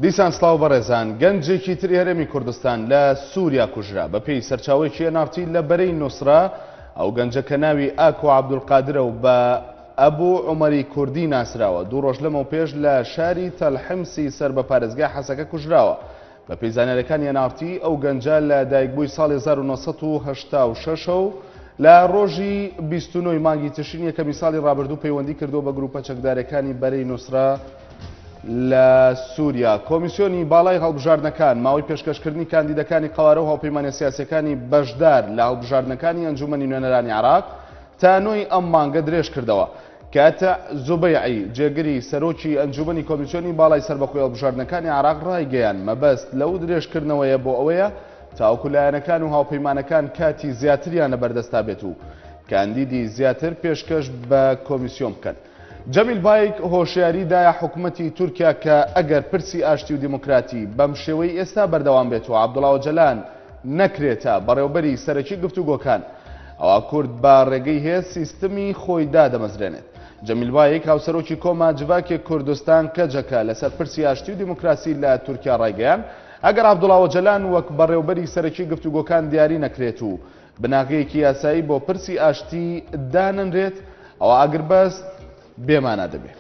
دیسان سڵاو بەڕێزان، گەنجێکی تری هەرێمی کوردستان لە سووریا کوژرا. بەپێی سەرچاوەیەکی ئێن ئاڕ تی لە بەرەی نوسرە، ئەو گەنجە کە ناوی ئاکۆ عەبدولقادرە و بە ئەبو عومەری کوردی ناسراوە، دوو ڕۆژ لەمەوپێش لە شاری تەل حمسی سەر بە پارێزگای حەسەکە کوژراوە. بەپێی زانیاریەکانی ئێن ئاڕ تی، ئەو گەنجە لە دایکبووی ساڵی 1986 ە و لە ڕۆژی 29 ی مانگی تشرینی یەکەمی ساڵی ڕابردوو پەیوەندی کردووە بە گروپە چەکدارەکانی بەرەی نوسرە لە سووریا. کۆمیسیۆنی باڵای هەڵبژاردنەکان ماوەی پێشکەشکردنی کاندیدەکانی قەوارە و هاوپەیمانە سیاسیەکانی بەشدار لە هەڵبژاردنەکانی ئەنجومەنی نوێنەرانی عێراق تا نۆی ئەم مانگە درێژ کردەوە. کاتع زوبەیعی، جێگری سەرۆکی ئەنجومەنی کۆمیسیۆنی باڵای سەربەخۆی هەڵبژاردنەکانی عێراق ڕایگەیاند، مەبەست لەو درێژکردنەوەیە بۆ ئەوەیە تاوەکو لایەنەکان و هاوپەیمانەکان کاتی زیاتریان لەبەردەستا بێت و کاندیدی زیاتر پێشکەش بە کۆمیسیۆن بکەن. جەمیل بایک هۆشیاری دایە حکومەتی تورکیا کە ئەگەر پرسی ئاشتی و دیموکراتی بەم شێوەی ئێستا بەردەوام بێت و عەبدوڵا ئۆجەلان نەکرێتە بەڕێوبەری سەرەکی گفتوگۆکان، ئەوا کورد بە ڕێگەی هێز سیستمی خۆی دادەمەزرێنێت. جەمیل بایک، هاوسەرۆکی کۆما جڤاکێ کوردستان، کەجەکە، لەسەر پرسی ئاشتی و دیموکراسی لە تورکیا ڕایگەیاند، ئەگەر عەبدوڵا ئۆجەلان وەک بەڕێوبەری سەرەکی گفتوگۆکان دیاری نەکرێت و بناغەیەکی یاسایی بۆ پرسی ئاشتی دانەنرێت، ئەوا ئاگربەست بێمانا دەبێت.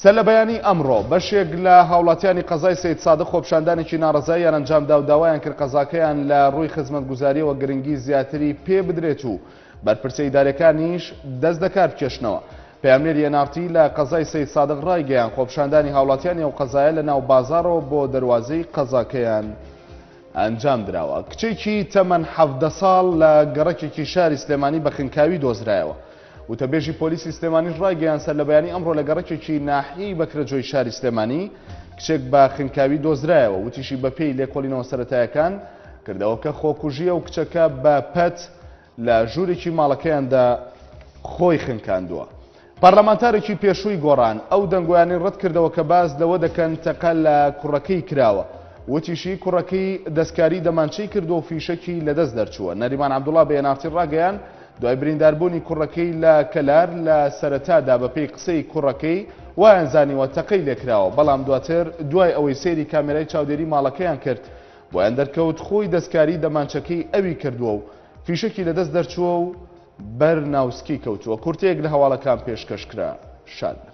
سەرلەبەیانی ئەمڕۆ، بەشێک لە هاوڵاتیانی قەزای سەیدسادق خۆپیشاندانێکی ناڕەزاییان ئەنجامدا و داوایان کرد قەزاکەیان لە ڕووی خزمەتگوزارییەوە گرنگی زیاتری پێ بدرێت و بەرپرسە ئیدارییەکانیش دەست لەکار بکێشنەوە. پەیامنێری ئێن ئاڕ تی لە قەزای سەیدسادق ڕایگەیاند، خۆپیشاندانی هاوڵاتیانی ئەو قەزایە لە ناو بازاڕەوە بۆ دەروازەی قەزاکەیان ئەنجامدراوە. کچێکی تەمەن 17 ساڵ لە گەڕەکێکی شاری سلێمانی بە خنکاوی دۆزرایەوە. وتەبێژی پۆلیسی سلێمانیش ڕایگەیاند، سەرلەبەیانی ئەمڕۆ لە گەڕەکێکی ناحیەی بەکرەجۆی شاری سلێمانی کچێک بە خنکاوی دۆزرایەوە. وتیشی بەپێی لێکۆڵینەوە سەرەتایەکان کردەوەکە خۆکوژییە و کچەکە بە پەت لە ژوورێکی ماڵەکەیاندا خۆی خنکاندووە. پەرلەمانتارێکی پێشووی گۆڕان ئەو دەنگۆیانەی ڕەتکردەوە کە باس لەوە دەکەن تەقە لە کوڕەکەی کراوە. وتیشی، کوڕەکەی دەستکاری دەمانچەی کردووە و فیشەکی لەدەست دەرچووە. نەریمان عەبدوڵا بە ئێن ئاڕ تی ڕاگەیاند، دوای برینداربوونی کوڕەکەی لە کەلار، لە سەرەتادا بەپێی قسەی کوڕەکەی وایان زانیوە تەقەی لێکراوە، بەڵام دواتر دوای ئەوەی سەیری کامێرای چاودێری ماڵەکەیان کرد، بۆیان دەرکەوت خۆی دەستکاری دەمانچەکەی ئەوی کردووە و فیشەکی لەدەست دەرچووە و بەر ناوسکی کەوتووە. کورتەیەک لە هەواڵەکان پێشکەش کرا. شاد بن.